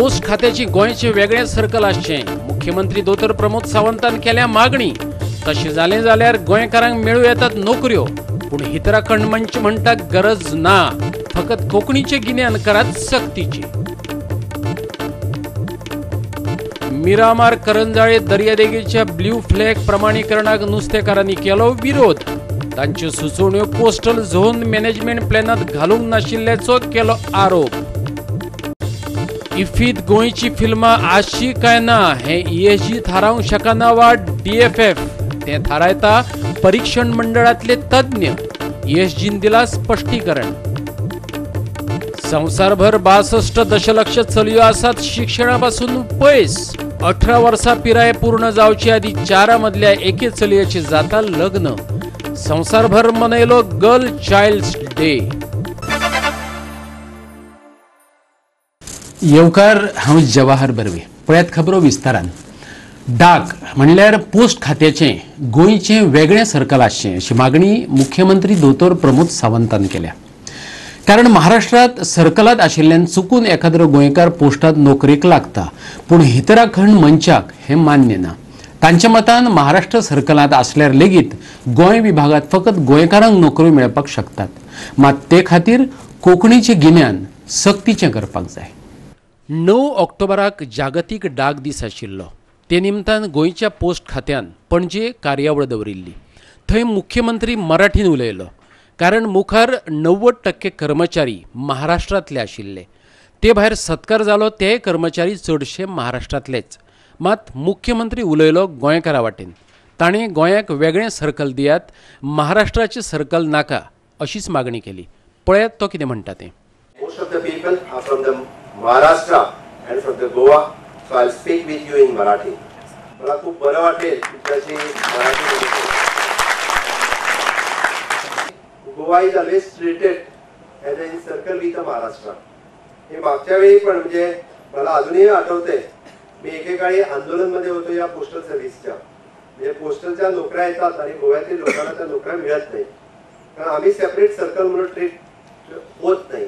Post खात्याची गोंयचें वेगळें सर्कल आसचें, मुख्यमंत्री दोतोर प्रमोद सावंतान केल्या मागणी. तशें जालें जाल्यार गोंयकारांक मेळूं येतात नोकऱ्यो, पूण हितराखण मंच म्हणटा गरज ना, फकत कोंकणीचें गिन्यान करात सक्तीचें. मिरामार करंजाळे दर्यादेगेच्या ब्ल्यू फ्लॅग प्रमाणीकरणाक नुस्तेकारांनी केलो विरोध. तांच्यो सुचोवण्यो कोस्टल झोन मॅनेजमेंट प्लॅनांत घालूंक नाशिल्ल्याचो केलो आरोप. इफ्फीत गोंयची फिल्मां आसची काय ना हें ESG थारावंक शकना वा DFF, तें थारायता परीक्षण मंडळांतले तज्ञ. ESGन दिला स्पश्टीकरण. संवसारभर 62 दशलक्ष चलयो आसात शिक्षणा पासून पयस. 18 वर्सां पिराय पूर्ण जावचे आदी 4 मदल्या एके चलयेचें जाता लग्न. संवसारभर मनयलो गर्ल चायल्ड डे. येवकार, हांव जवाहर बर्वे. पळयात खबरो विस्तारान. डाक म्हणल्यार पोस्ट खात्याचें गोंयचें वेगळें सर्कल आसचें अशी मागणी मुख्यमंत्री दोतोर प्रमोद सावंतान केल्या. कारण महाराष्ट्रांत सर्कलांत आशिल्ल्यान चुकून एखाद्रो गोंयकार पोस्टांत नोकरेक लागता, पूण हितराखण मंचाक हें मान्य ना. तांच्या मतान महाराष्ट्र सर्कलांत आसल्यार लेगीत गोंय विभागांत फकत गोंयकारांक नोकऱ्यो मेळपाक शकतात, मात ते खातीर कोंकणीचें गिन्यान सक्तीचें करपाक जाय. 9 ऑक्टोबराक जागतीक डाक दीस आशिल्लो. ते निमतान गोंयच्या पोस्ट खात्यान पणजे कार्यावळ दवरिल्ली. थंय मुख्यमंत्री मराठीन उलयलो, कारण मुखार 90% कर्मचारी महाराष्ट्रांतले आशिल्ले. ते भायर सत्कार जालो ते कर्मचारी चडशे महाराष्ट्रांतलेच. मात मुख्यमंत्री उलयलो गोंयकारा वाटेन. ताणें गोंयाक वेगळें सर्कल दियात, महाराष्ट्राचें सर्कल नाका अशीच मागणी केली. पळयात तो कितें म्हणटा तें. Most of the people are from the Maharashtra and from the Goa, so I'll speak with you in Marathi. मला खूप बरं वाटेल तुमच्याशी Marathi. Goa is always treated as in circle with Maharashtra. हे मागच्या वेळी पण म्हणजे मला अजूनही आठवते, मी एकेकाळी आंदोलनमध्ये होतो या पोस्टल सर्व्हिसच्या. म्हणजे पोस्टलच्या नोकऱ्या येतात आणि गोव्यातील लोकांना त्या नोकऱ्या मिळत नाही, कारण आम्ही सेपरेट सर्कल म्हणून ट्रीट होत नाही.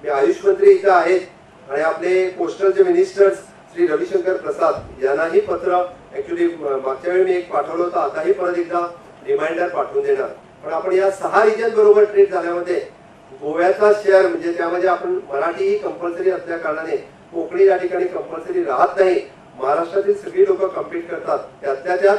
मी आयुष मंत्री इथं आहेत आणि आपले पोस्टलचे मिनिस्टर्स श्री रविशंकर प्रसाद यांनाही पत्र ॲक्च्युली मागच्या वेळी मी एक पाठवलं होतं, आताही परत एकदा रिमाइंडर पाठवून देणार. पण आपण या 6 रिजन बरोबर ट्रीट झाल्यामध्ये गोव्याचा शेअर म्हणजे त्यामध्ये आपण मराठी ही कंपल्सरी असल्या कारणाने कोकणी या ठिकाणी कंपल्सरी राहत नाही. महाराष्ट्रातील सगळी लोक कम्पीट करतात, त्यातल्या त्यात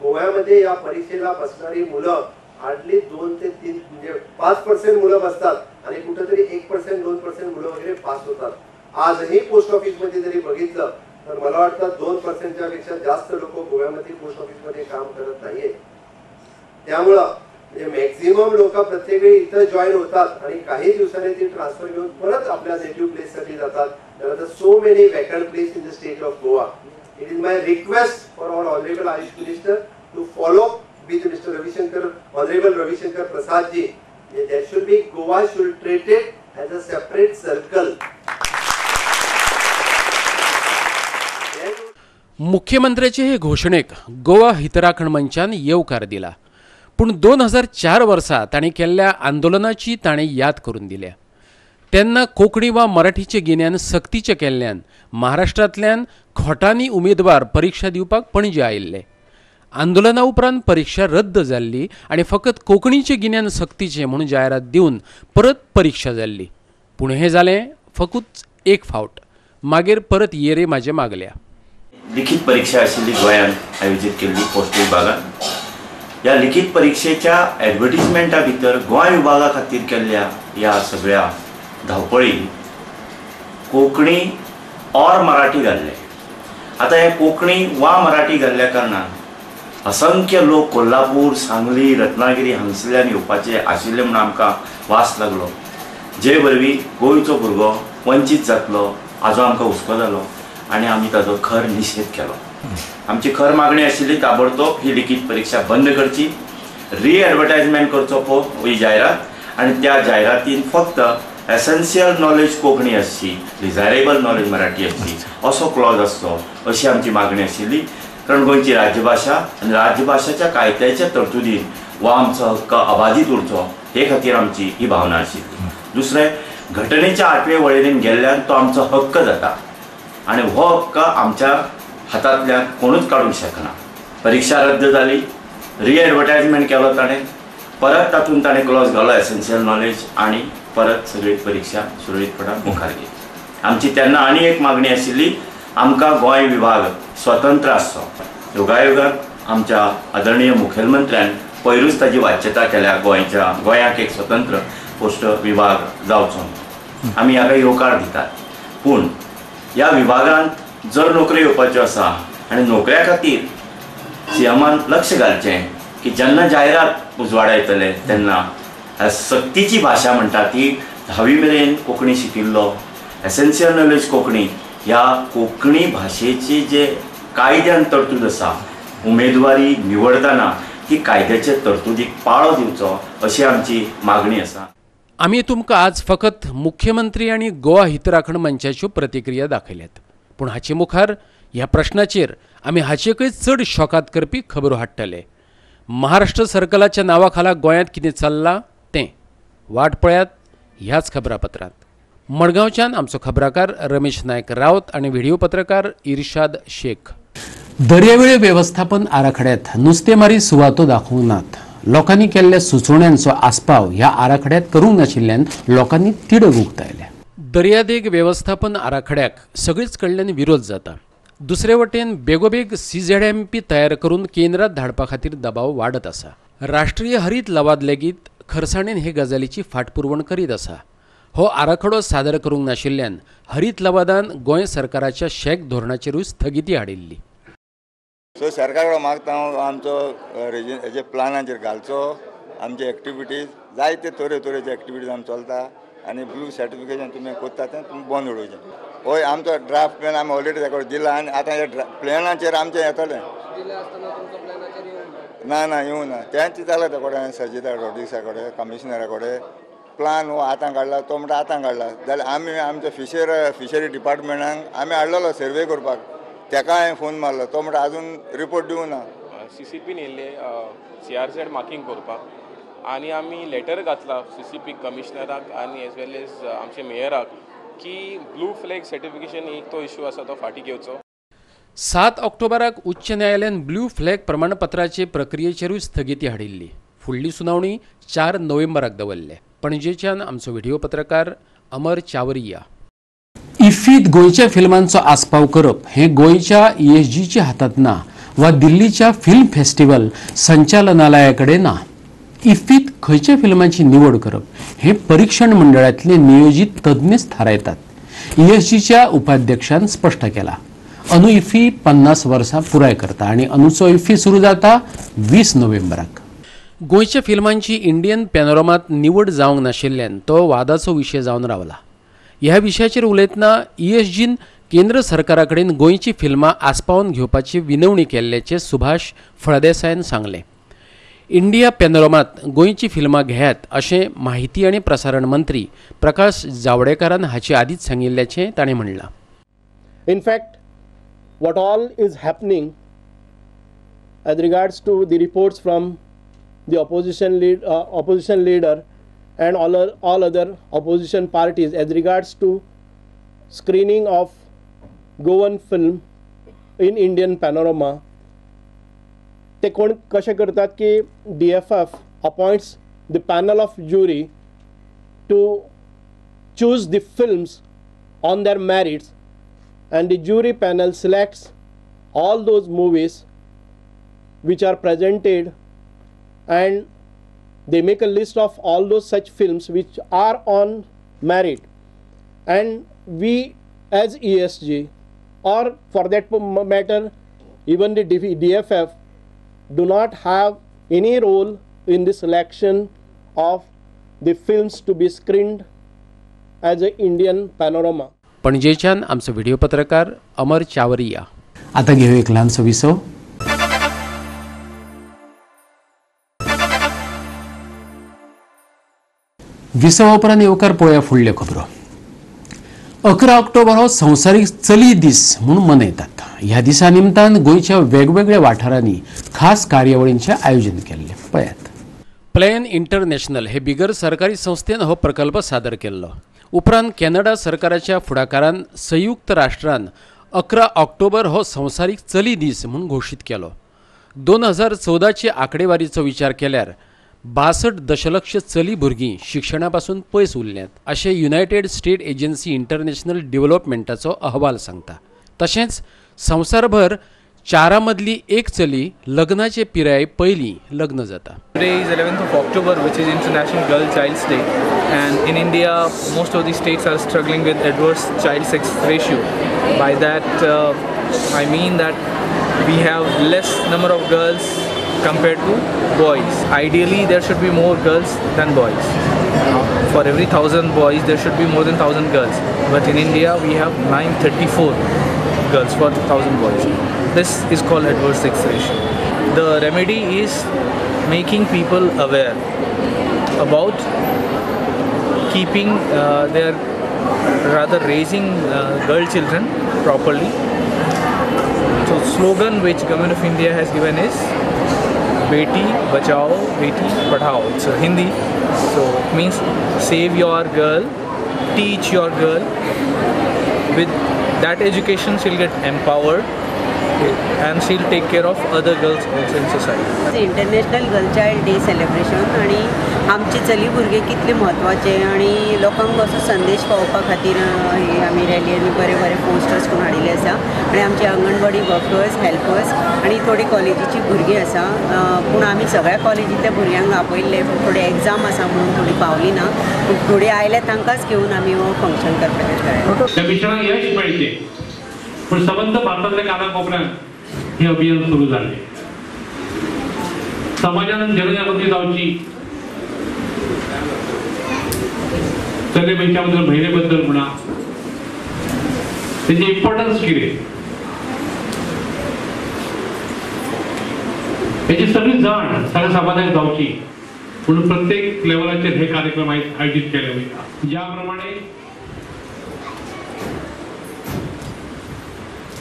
गोव्यामध्ये या परीक्षेला बसणारी मुलं हार्डली 2 ते 3 म्हणजे 5% मुलं बसतात आणि कुठेतरी 1% 2% मुलं वगैरे पास होतात. आजही पोस्ट ऑफिसमध्ये जरी बघितलं तर मला वाटतं 2%च्या पेक्षा जास्त लोक गोव्यामध्ये पोस्ट ऑफिसमध्ये काम करत नाहीये. त्यामुळं म्हणजे मॅक्झिमम लोक प्रत्येक वेळी इथं जॉईन होतात आणि काही दिवसांनी ती ट्रान्सफर घेऊन परत आपल्या नेटिव्ह प्लेससाठी जातात. There are so many vacant place in the state of Goa. It is my request for our honourable Ayush minister to follow with Mr. Ravishankar, Honorable Ravishankar Prasad ji. There should be, Goa should treat it as a separate circle. मुख्यमंत्र्याचे हे घोषणेक गोवा हितराखण मंचान येवकार दिला, पूण 2004 वर्सा ताणें केल्ल्या आंदोलनाची ताणें याद करून दिल्या. तेन्ना कोंकणी वा मराठीचें गिन्यान सक्तीचें केल्ल्यान महाराष्ट्रांतल्यान खोटांनी उमेदवार परिक्षा दिवपाक पणजे आयिल्ले. आंदोलना उपरांत परीक्षा रद्द जाल्ली आनी फकत कोंकणीचें गिन्यान सक्तीचें म्हणून जायरात दिवन परत परीक्षा जाल्ली. पूण हें जालें फकत एक फावट, मागीर परत येरे म्हाजे मागल्या. लिखित परीक्षा आशिल्ली गोंयांत आयोजीत केल्ली पोस्ट विभागान. ह्या लिखित परिक्षेच्या एडवर्टीजमेंटा भितर गोंय विभागा खातीर केल्ल्या ह्या सगळ्या धांवपळी कोंकणी ऑर मराठी घाल्ले. आतां हे कोंकणी वा मराठी घाल्ल्या कारणान असंख्य लोक कोल्हापूर, सांगली, रत्नागिरी हांगसरल्यान येवपाचे आशिल्ले म्हणून आमकां वास लागलो, जे वरवीं गोंयचो भुरगो वंचीत जातलो हाजो आमकां हुस्को जालो आनी आमी ताजो खर निशेध केलो. आमची खर मागणी आशिल्ली ताबडतोब ही लिखित परीक्षा बंद करची, रिएडवर्टायजमेंट करचो ही जायरात आनी त्या जायरातीन फक्त एसेन्शियल नॉलेज कोंकणी आसची, डिझायरेबल नॉलेज मराठी आसची असो क्लॉज आसचो अशी आमची मागणी आशिल्ली. कारण गोंयची राज्यभाशा आनी राज्यभाशेच्या कायद्याच्या तरतुदीन वा आमचो हक्क अबाधीत उरचो हे खातीर आमची ही भावना आशिल्ली. दुसरें, घटनेच्या 8वे वळेरेन गेल्ल्यान तो आमचो हक्क जाता. आनी हो हक्क आमच्या हातांतल्यान कोणूच काडूंक शकना. परिक्षा रद्द जाली, रिएडवर्टायजमेंट केलो ताणें, परत तातूंत ताणें क्लॉज घालो एसेन्शियल नॉलेज आनी परत सगळी परिक्षा सुरळीतपणान मुखार गेली. आमची तेन्ना आनी एक मागणी आशिल्ली, आमकां गोंय विभाग स्वतंत्र आसचो. योगायोगान आमच्या आदरणीय मुखेलमंत्र्यान पयरूच ताजी वाच्यता केल्या, गोंयच्या गोंयाक एक स्वतंत्र पोस्ट विभाग जावचो. आमी हाका येवकार दितात, पूण ह्या विभागांत जर नोकरी येवपाच्यो आसा आनी नोकऱ्या खातीर सीएमान लक्ष घालचें की जेन्ना जायरात उजवाडायतले तेन्ना सक्तीची भाशा म्हणटा ती 10वी मेरेन कोंकणी शिकिल्लो, एसेन्शियल नॉलेज कोंकणी, ह्या कोंकणी भाशेची जे कायद्यान तरतूद आसा उमेदवारी निवडताना ती कायद्याचे तरतुदीक पाळो दिवचो अशी आमची मागणी आसा. आमी तुमकां आज फकत मुख्यमंत्री आनी गोवा हितराखण मंचाच्यो प्रतिक्रिया दाखयल्यात, पूण हाचे मुखार ह्या प्रश्नाचेर आमी हाचेकय चड शॉकात करपी खबरो हाडटले. महाराष्ट्र सर्कलाच्या नांवा खाला गोंयांत कितें चल्लां तें वाट पळयात ह्याच खबरापत्रांत. मडगांवच्यान आमचो खबराकार रमेश नायक रावत आनी व्हिडिओ पत्रकार इर्शाद शेख. दर्यावेळे वेवस्थापन आराखड्यात नुस्तेमारी सुवातो दाखोवंक नात. लोकांनी केल्ल्या सुचोवण्यांचो आस्पाव ह्या आराखड्यात करूंक नाशिल्ल्यान लोकांनी तिडक उक्तायल्या. दर्यादेग वेवस्थापन आराखड्याक सगळीच कडल्यान विरोध जाता. दुसरे वटेन बेगोबेग CZMP तयार करून केंद्रात धाडपा खातीर दबाव वाडत आसा. राष्ट्रीय हरीत लवाद लेगीत खरसाणेन हे गजालीची फाटपुरवण करीत आसा. हो आराखडो सादर करूंक नाशिल्ल्यान हरीत लवादान गोंय सरकाराच्या शेक धोरणाचेरूय स्थगिती हाडिल्ली. सो सरकार कडेन मागता हांव आमचो हेजे प्लानाचेर घालचो, आमचे एक्टिविटीज जायते तरेतरेचे एक्टिविटीज आमी चलता आनी ब्लू सर्टिफिकेशन तुमी कोत्ता तें तुमी बंद उडोवचें. हय, आमचो ड्राफ्ट प्लॅन आमी ऑलरेडी ताका दिला आनी आतां ह्या प्लॅनाचेर आमचें येतलें. ना ना येवं ना, तेंच जालां त्या कडेन सजिता रॉड्रिक्सा कडेन, कमिशनरा कडेन. प्लान हो आतां काडला, तो म्हणटा आतां काडला जाल्यार आमी आमच्या फिशरी डिपार्टमेंटाक आमी हाडलेलो सर्वे करपाक, तेका हांवें फोन मारलो, तो म्हणटा आजून रिपोर्ट दिवं ना. CCPन येयल्ले CRZ marking करपाक आनी आमी लेटर घातला CCP कमिशनराक आनी एज वेल एज आमचे मेयराक की ब्लू फ्लॅग सर्टिफिकेशन एक तो इशू आसा तो फाटीं घेवचो. 7 ऑक्टोबराक उच्च न्यायालयान ब्लू फ्लॅग प्रमाणपत्राचे प्रक्रियेचेरूय स्थगिती हाडिल्ली. फुडली सुनावणी 4 नोव्हेंबराक दवरले. पणजेच्यान आमचो व्हिडिओ पत्रकार अमर चावरिया. इफ्फीत गोंयच्या फिल्मांचो आस्पाव करप हें गोंयच्या ESGच्या हातांत ना वा दिल्लीच्या फिल्म फेस्टिवल संचालनालया कडेन ना. इफ्फीत खंयच्या फिल्मांची निवड करप हें परिक्षण मंडळांतले नियोजीत तज्ञच थारायतात, ESGच्या उपाध्यक्षान स्पश्ट केला. अंदू इफ्फी 50 वर्सां पुराय करता आनी अंदूचो इफ्फी सुरू जाता 20 नोव्हेंबराक. गोंयच्या फिल्मांची इंडियन पॅनोरमात निवड जावंक नाशिल्ल्यान तो वादाचो विशय जावन रावला. ह्या विशयाचेर उलयतना ESGन केंद्र सरकारा कडेन गोंयची फिल्मां आस्पावन घेवपाची विनवणी केल्ल्याचें सुभाष फळदेसायान सांगलें. इंडिया पॅनोरमात गोंयची फिल्मां घेयात अशें माहिती आनी प्रसारण मंत्री प्रकाश जावडेकरान हाचे आदींच सांगिल्ल्याचें ताणें म्हणलां. In fact what all is happening as regards to the reports from the opposition leader and all other opposition parties as regards to screening of Goan film in Indian Panorama, ते कोण कशें करतात की DFF appoints the panel of jury to choose the films on their merits and the jury panel selects all those movies which are presented and they make a list of all those such films which are on merit, and we as ESG or for that matter even the DFF do not have any role in the selection of the films to be screened as a Indian Panorama. पणजेच्यान आमचो video पत्रकार अमर चावरिया. आता घेऊ एक ल्हानसो विसव. विसवा उपरांत येवकार पळोवया फुडल्यो खबरो. 11 ऑक्टोबर हो संवसारीक चली दीस म्हूण मनयतात. ह्या दिसा निमतान गोंयच्या वेगवेगळ्या वाठारांनी खास कार्यावळींचें आयोजन केल्लें. पळयात. प्लॅन इंटरनॅशनल हे बिगर सरकारी संस्थेन हो प्रकल्प सादर केल्लो. उपरांत कॅनडा सरकाराच्या फुडाकारान संयुक्त राष्ट्रान 11 ऑक्टोबर हो संवसारीक चली दीस म्हूण घोशीत केलो. 2014चे आंकडेवारीचो विचार केल्यार 62 दशलक्ष चली भुरगीं शिक्षणा पासून पयस उरल्यांत अशें युनायटेड स्टेट एजन्सी इंटरनॅशनल डेव्हलपमेंटाचो अहवाल सांगता. तशेंच संवसारभर 4 मदली एक चली लग्नाचे पिराये पयलीं लग्न जाता. Today is 11th of October, which is International Girl Child's Day, and in India most of the states are struggling with adverse child sex ratio. By that I mean that we have less number of girls compared to boys. Ideally there should be more girls than boys. For every 1000 boys there should be more than 1000 girls, but in India we have 934 girls for 1000 boys. This is called adverse sex ratio. The remedy is making people aware about keeping their, rather raising girl children properly. So slogan which Government of India has given is Beti Bachao, Beti Padhao. It's a Hindi, so it means save your girl, teach your girl. With that education she'll get empowered and she'll take care of other girls also in society. International Girl Child Day celebration आणि आमची चली भुरगे कितले म्हत्वाचे आणि लोकांक असो संदेश पावोवपा खातीर हे आमी रॅली आनी बरे बरे पोस्टर्स करून हाडिल्ले आसा आनी आमचे अंगणवाडी वर्कर्स, हेल्पर्स आनी थोडी कॉलेजीची भुरगीं आसा. पूण आमी सगळ्या कॉलेजींतल्या भुरग्यांक आपयल्ले, पूण थोडे एग्जाम आसा म्हणून थोडी पावली ना, पूण थोडी आयल्या तांकांच घेवन आमी हो फंक्शन करपाचें थारायलें. त्या मिशनाक यश मेळचें पूण संबंद भारतांतल्या कानाकोपऱ्यात हे अभियान सुरू जालें. समाजान जनजागृती जावची, चले मनशाबद्दल महिले बद्दल म्हणा, तेजें इम्पॉर्टन्स कितें हेची सगळी जाण सगळ्या समाजाक जावची म्हणून प्रत्येक लेवलाचेर हे कार्यक्रम आयोजीत केले वयता. ज्या प्रमाणे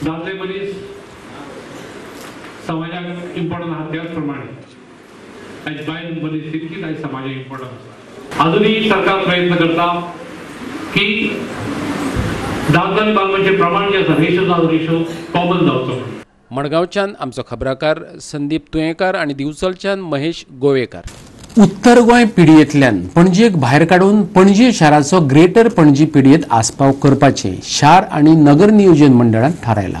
दादले मनीस समाजाक इम्पॉर्टंट आहा त्याच प्रमाणे आयज बायल मनीस तितकीच आयज समाजाक इम्पॉर्टंट आसा. अजूनही सरकार प्रयत्न करता की दादलो आनी बायलांचें प्रमाण जें आसा रेशो जावं रेशो कॉमन जावचो. मडगांवच्यान आमचो खबराकार संदीप तुयेंकार आनी दिवचलच्यान महेश गोवेकार. उत्तर गोंय पिडयेंतल्यान पणजेक भायर काडून पणजे शाराचो ग्रेटर पणजी पिडयेंत आस्पाव करपाचें शार आनी नगर नियोजन मंडळान थारायलां.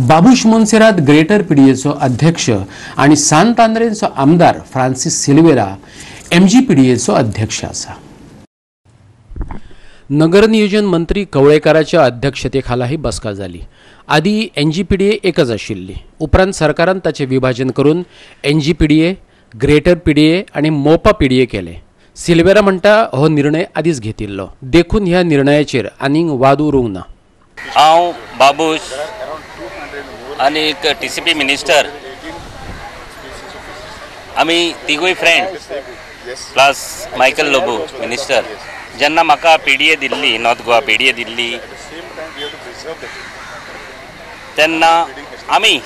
बाबूश मोन्सेरात ग्रेटर पिडयेचो अध्यक्ष आनी सांत आंद्रेंचो आमदार फ्रांसीस सिल्वेरा एमजी पिडयेचो अध्यक्ष आसा. नगर नियोजन मंत्री कवळेकाराच्या अध्यक्षतेखाला ही बसका जाली. आदी एनजीपीडीए एकच आशिल्ली, उपरांत सरकारान ताचें विभाजन करून एनजीपीडीए, ग्रेटर पीडीए आनी मोपा पीडीए केले. सिल्वेरा म्हणटा हो निर्णय आदींच घेतिल्लो, देखून ह्या निर्णयाचेर आनीक वाद उरूंक ना. हांव बाबूश आनी टीसीपी मिनिस्टर आमी तिगूय friend plus Michael Lobo minister. जेन्ना म्हाका पीडीए दिल्ली, नॉर्थ गोवा पीडीए दिल्ली तेन्ना आमी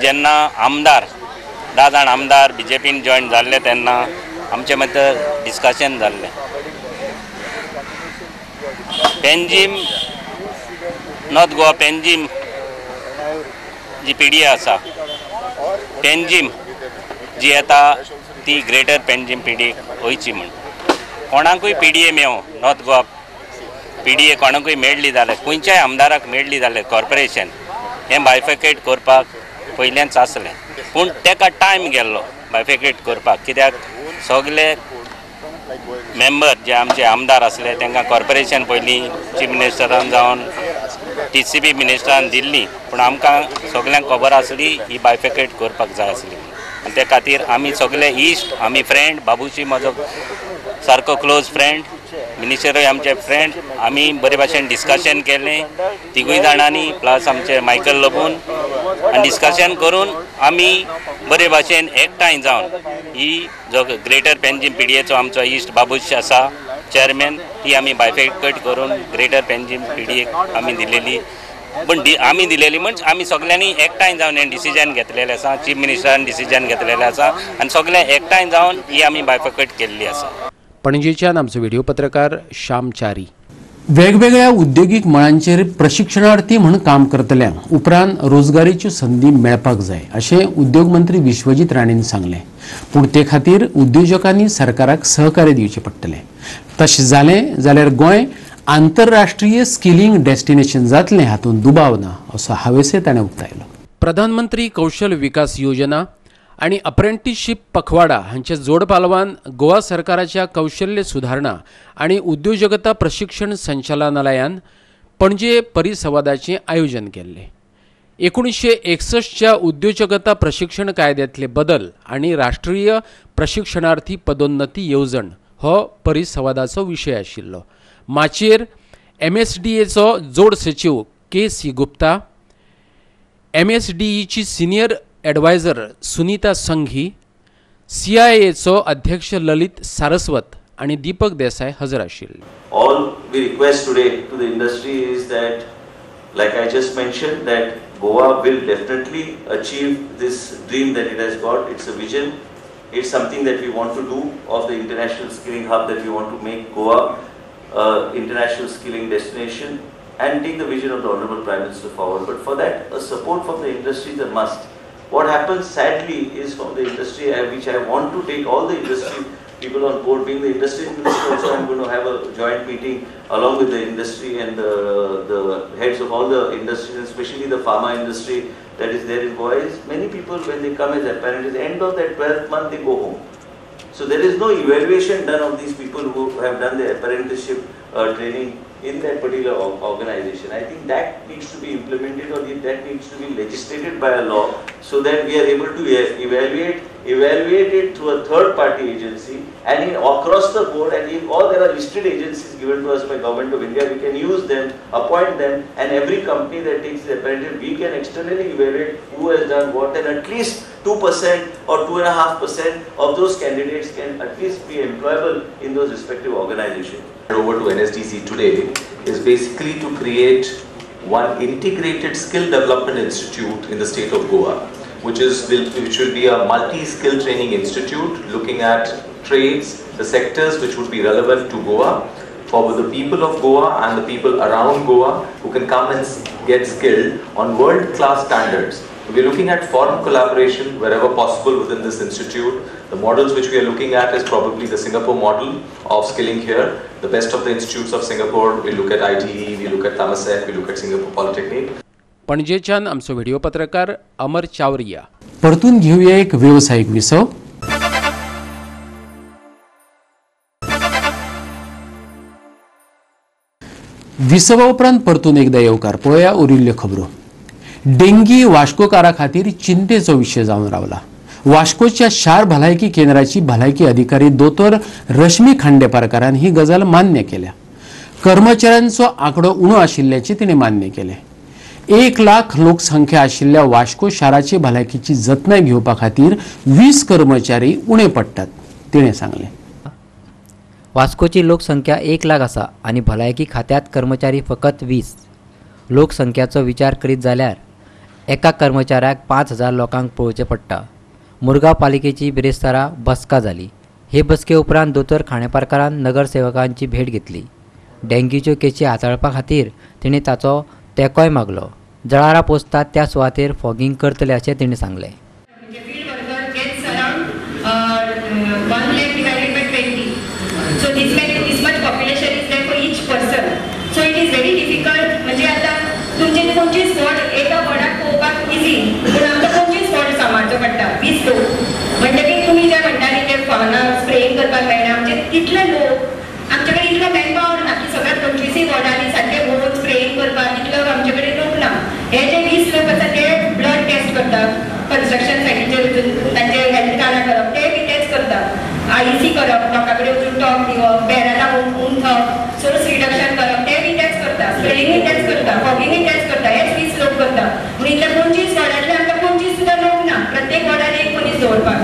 जेन्ना आमदार 10 जाण आमदार बीजेपीन जॉयन जाल्ले तेन्ना आमचे मदीं डिस्कशन जाल्लें. पेंजीम, नॉर्थ गोवा पेंजीम जी पीडीए आसा, पेंजीम जी येता ती ग्रेटर पेंजीम पीडीए वयची म्हूण. कोणाकूय पीडीए मेळूं, नॉर्थ गोवा पीडीए कोणाकूय मेळ्ळी जाल्यार, खंयच्याय आमदाराक मेळ्ळी जाल्यार कॉर्पोरेशन हें बायफेकेट करपाक पयल्याच आसलें, पूण ताका टायम गेल्लो बायफेकेट करपाक, कित्याक सगळे मेंबर जे आमचे आमदार आसले तांकां कॉर्पोरेशन पयलीं चीफ मिनिस्टरान जावन टीसीपी मिनिस्टरान दिल्ली, पूण आमकां सगल्यांक खबर आसली ही बायफेकेट करपाक जाय आसली आनी ते खातीर आमी सगळे इश्ट, आमी फ्रेंड, बाबूशी म्हजो सारको क्लोज फ्रेंड, मिनिस्टरूय आमचे फ्रेंड, आमी बरे भाशेन डिस्कशन केलें तिगूय जाणांनी प्लस आमचे मायकल लोबून, आनी डिस्कशन करून आमी बरे भाशेन एकठांय जावन ही जो ग्रेटर पेंजीम पीडीएचो आमचो इश्ट बाबूश आसा चेअरमॅन, ती आमी बायफेकेट करून ग्रेटर पेंजीम पीडीएक आमी दिलेली. पूण आमी दिलेली म्हणजे आमी सगळ्यांनी एकठांय जावन हें डिसिजन घेतलेलें आसा, चीफ मिनिस्टरान डिसिजन घेतलेलें आसा आनी सगळे एकठांय जावन ही आमी बायफेकेट केल्ली आसा. पणजेच्यान आमचो व्हिडिओ पत्रकार श्याम च्यारी. वेगवेगळ्या उद्योगीक मळांचेर प्रशिक्षणार्थी म्हूण काम करतल्यांक उपरांत रोजगारीच्यो संदी मेळपाक जाय अशें उद्योग मंत्री विश्वजीत राणेन सांगलें. पूण ते खातीर उद्योजकांनी सरकाराक सहकार्य दिवचें पडटलें. तशें जालें जाल्यार गोंय आंतरराष्ट्रीय स्किलिंग डेस्टिनेशन जातलें हातूंत दुबाव ना असो हावेसय ताणें उक्तायलो. प्रधानमंत्री कौशल विकास योजना आनी अप्रेंटिसशीप पखवाडा हांच्या जोडपालवान गोवा सरकाराच्या कौशल्य सुधारणा आनी उद्योजकता प्रशिक्षण संचालनालयान पणजे परिसंवादाचें आयोजन केल्लें. 1961च्या उद्योजकता प्रशिक्षण कायद्यांतले बदल आनी राष्ट्रीय प्रशिक्षणार्थी पदोन्नती येवजण हो परिसंवादाचो विशय आशिल्लो. माचयेर MSDAचो जोड सचीव KC Gupta, MSDEची सिनियर एडवायझर सुनीता संघी, CIAचो अध्यक्ष ललित सारस्वत आणि दीपक देसाई हजर आशिल्ले. All we request today to the industry is that, like I just mentioned, that Goa will definitely achieve this dream that it has got. It's a vision. It's something that we want to do of the international skilling hub, that we want to make Goa international skilling destination and take the vision of the Honorable Prime Minister forward. But for that, a support from the industry is a must. What happens sadly is from the industry, which I want to take all the industry people on board, being the industry minister also, I'm going to have a joint meeting along with the industry and the heads of all the industries, especially the pharma industry that is there in Goa. Is many people when they come as apprentices, end of that 12th month they go home. So there is no evaluation done of these people who have done their apprenticeship training in that particular organization. I think that needs to be implemented, or that needs to be legislated by a law, so that we are able to evaluate it through a third party agency and in across the board, and if all there are listed agencies given to us by Government of India, we can use them, appoint them, and every company that takes the apprenticeship, we can externally evaluate who has done what, and at least 2% or 2.5% of those candidates can at least be employable in those respective organizations. Over to NSDC today is basically to create one integrated skill development institute in the state of Goa, which will be a multi-skill training institute looking at trades, the sectors which would be relevant to Goa, for the people of Goa and the people around Goa who can come and get skilled on world-class standards. We are looking at foreign collaboration wherever possible within this institute. The models which we are looking at is probably the Singapore model of skilling here. The best of the institutes of Singapore, we look at ITE, we look at Temasek, we look at Singapore Polytechnic. पणजेच्यान आमचो video पत्रकार अमर चावरिया. परतून घेऊया एक व्यावसायिक विसव. विसवा उपरांत परतून एकदा येवकार. पळोवया उरिल्ल्यो खबरो. डेंगी वास्कोकारा खातीर चिंतेचो विशय जावन रावला. वास्कोच्या शार भलायकी केंद्राची भलायकी अधिकारी दोतोर रश्मी खांडेपारकारान ही गजाल मान्य केल्या. कर्मचाऱ्यांचो आंकडो उणो आशिल्ल्याचें तिणें मान्य केलें. 1 लाख लोकसंख्या आशिल्ल्या वास्को शाराची भलायकीची जतनाय घेवपा खातीर 20 कर्मचारी उणे पडटात, तिणें सांगलें. वास्कोची लोकसंख्या 1 लाख आसा आनी भलायकी खात्यांत कर्मचारी फकत 20. लोकसंख्याचो विचार करीत जाल्यार एका कर्मचाऱ्याक 5,000 लोकांक पळोवचें पडटा. मुरगांव पालिकेची बिरेस्तारा बसका जाली. हे बसके उपरांत दोतोर खांडेपारकारान नगरसेवकांची भेट घेतली. डेंग्यूच्यो केशी हाताळपा खातीर तिणें ताचो तेंकोय मागलो. जळारां पोसतात त्या सुवातेर फॉगिंग करतले अशें तिणें सांगलें. तितले लोक आमचे कडेन इतलो मॅनपावर ना की सगळ्या 25 वॉर्डांनी सारखे भोंवून स्प्रेइंग करपाक इतलो आमचे कडेन लोक ना. हे जे 20 लोक आसा ते ब्लड टेस्ट करतात, कन्स्ट्रक्शन सायटीचेर वचून तांचे हेल्थ कार्डां करप, ते बी तेच करतात. IEC करप, लोकां कडेन वचून टॉक दिवप, बॅरलां उंथप, सोर्स रिडक्शन करप, ते बी तेच करता. स्प्रेइंगूय तेच करता, फॉगिंगूय तेच करता. हेच 20 लोक करता. पूण इतले 25 वॉर्डांतले आमकां 25 सुद्दां लोक ना. प्रत्येक वॉर्डान एक मनीस दवरपाक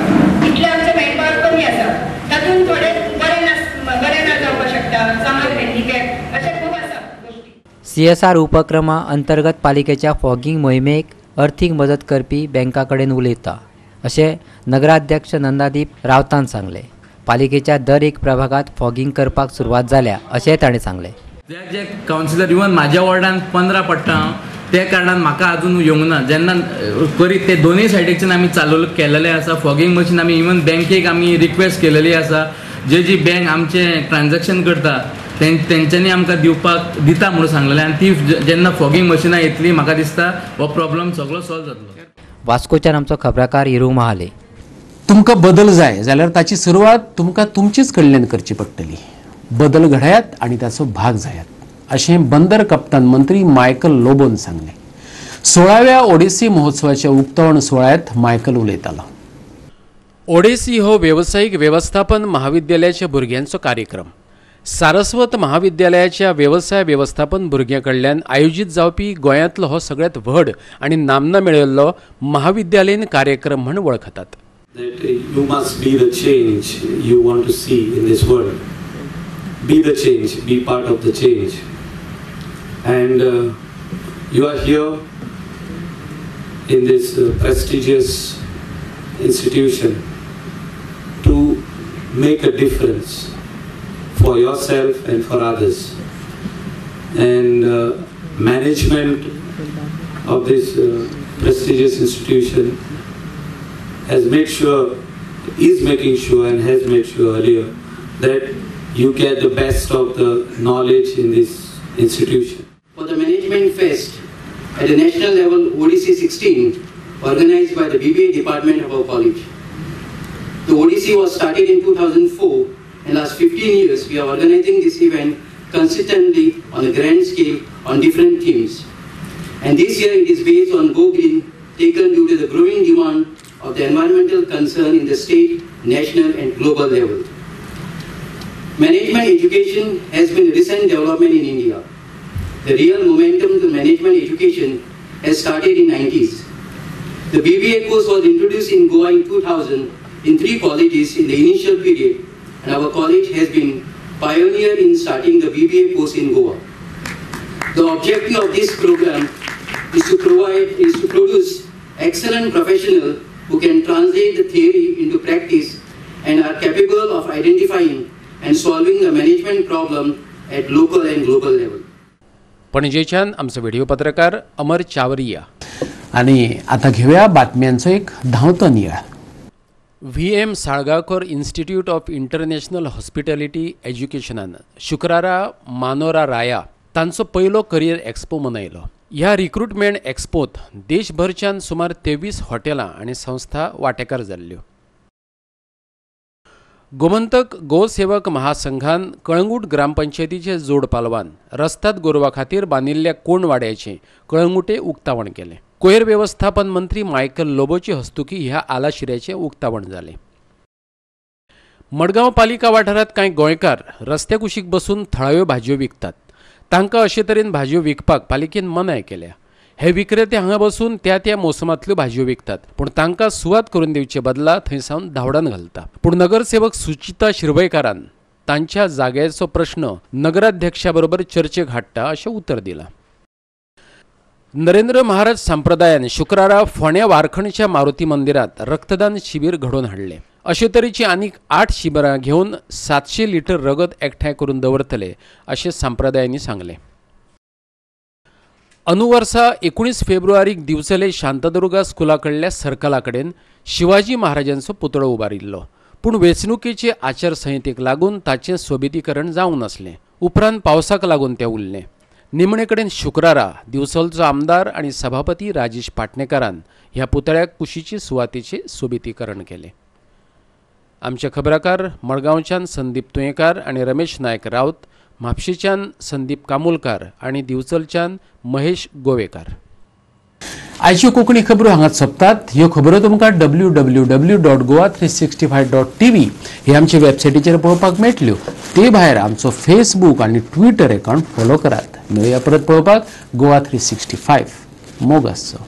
इतले आमचें मॅनपावर कमी आसा. तातूंत थोडे बरें ना जावपाक शकता, समाज हँडिकॅप अशें खूब आसा गोश्टी. CSR उपक्रमा अंतर्गत पालिकेच्या फॉगिंग मोहिमेक अर्थीक मदत करपी बँका कडेन उलयता अशें नगराध्यक्ष नंदादीप रावतान सांगलें. पालिकेच्या दर एक प्रभागात फॉगिंग करपाक सुरवात जाल्या अशेंय ताणें सांगलें. जे कावन्सिलर इवन म्हाज्या वॉर्डान 15 पडटा हांव, त्या कारणान म्हाका अजून येवंक ना. जेन्ना करीत ते दोनूय सायडीकच्यान आमी चालू केलेले आसा. फॉगिंग मशीन आमी इवन बँकेक आमी रिक्वेस्ट केलेली आसा, जे जी बँक आमचें ट्रान्जॅक्शन करता तेंच्यांनी आमकां दिवपाक दिता म्हणून सांगलेलें आनी ती जेन्ना फॉगिंग मशिनां येतली म्हाका दिसता हो प्रॉब्लम सगळो सॉल्व जातलो. वास्कोच्यान आमचो खबराकार हिरू महाले. तुमकां बदल जाय जाल्यार ताची सुरवात तुमकां तुमचेच कडल्यान करची पडटली. बदल घडयात आनी ताचो भाग जायात अशें बंदर कप्तान मंत्री मायकल लोबोन सांगलें. 16व्या ओडिसी महोत्सवाच्या उक्तावण सुवाळ्यांत मायकल उलयतालो. ओडिसी हो वेवसायीक वेवस्थापन महाविद्यालयाच्या भुरग्यांचो कार्यक्रम. सारस्वत महाविद्यालयाच्या वेवसाय वेवस्थापन भुरग्यां कडल्यान आयोजीत जावपी गोंयांतलो हो सगळ्यांत व्हड आनी नामना मेळिल्लो महाविद्यालयीन कार्यक्रम म्हूण वळखतात. You must be the change you want to see in this world. Be the change, be part of the change. And you are here in this prestigious institution to make a difference for yourself and for others. And management of this prestigious institution has made sure, is making sure and has made sure earlier that you get the best of the knowledge in this institution. For the Management Fest at the national level ODC 16 organized by the BBA department of our college. The ODC was started in 2004 and last 15 years we are organizing this event consistently on a grand scale on different themes. And this year it is based on Go Green, taken due to the growing demand of the environmental concern in the state, national and global level. Management education has been a recent development in India. The real momentum to management education has started in 90s. The BBA course was introduced in Goa in 2000 in 3 colleges in the initial period, and our college has been pioneer in starting the BBA course in Goa. The objective of this program is to produce excellent professionals who can translate the theory into practice and are capable of identifying and solving the management problem at local and global level. पणजेच्यान आमचो video पत्रकार अमर चावरिया. आनी आतां घेवया बातम्यांचो एक धांवतो नियाळ. VM Salgaonkar institute of international hospitality एज्युकेशनान शुक्रारा मानोरा राया तांचो पयलो करियर एक्सपो मनयलो. ह्या रिक्रुटमेंट एक्सपोत देशभरच्यान सुमार 23 हॉटेलां आनी संस्था वांटेकार जाल्ल्यो. गोमंतक गोसेवक महासंघान कळंगूट ग्रामपंचायतीचे जोड पालवान रस्त्यात गोरवा खातीर बांदिल्ल्या कोंडवाड्याचें कळंगुटे उक्तावण केलें. कोयर वेवस्थापन मंत्री मायकल लोबोचे हस्तुकी ह्या आलाशिऱ्याचें उक्तावण जालें. मडगांव पालिका वाठारांत कांय गोंयकार रस्त्या कुशीक बसून थळाव्यो भाजयो विकतात. तांकां अशे तरेन भाजयो विकपाक पालिकेन मनाय केल्या. हे विक्रेते हांगा बसून त्या त्या मोसमांतल्यो भाजयो विकतात, पूण तांकां सुवात करून दिवचे बदला थंय सावन धांवडान घालता. पूण नगरसेवक सुचिता शिरवयकारान तांच्या जाग्याचो प्रश्न नगराध्यक्षा बरोबर चर्चेक हाडटा अशें उतर दिलां. नरेंद्र महाराज संप्रदायान शुक्रारा फोंड्या वारखणच्या मारुती मंदिरात रक्तदान शिबीर घडोवन हाडलें. अशे तरेची आनीक 8 शिबिरां घेवन 700 लिटर रगत एकठांय करून दवरतले अशें संप्रदायांनी सांगलें. अनुवर्सा 19 फेब्रुवारीक दिवचले शांतादुर्गा स्कुला कडल्या सर्कला कडेन शिवाजी महाराजांचो पुतळो उबारिल्लो, पूण वेंचणुकेचे आचारसंहितेक लागून ताचें सोबितीकरण जावंक नासलें. उपरांत पावसाक लागून तें उरलें. निमणे कडेन शुक्रारा दिवचलचो आमदार आनी सभापती राजेश पाटणेकारान ह्या पुतळ्याक कुशीचे सुवातेचें सोबितीकरण केलें. आमचे खबराकार मडगांवच्यान संदीप तुयेंकार आनी रमेश नायक राऊत, म्हापशेच्यान संदीप कामुलकार आनी दिवचलच्यान महेश गोवेकार. आयच्यो कोंकणी खबरो हांगाच सोंपतात. ह्यो खबरो तुमकां www.goa365.tv हे आमचे वेबसायटीचेर पळोवपाक मेळटल्यो. ते भायर आमचो फेसबूक आनी ट्विटर अकावंट फॉलो करात. मेळया परत पळोवपाक गोवा 365. मोग आसचो.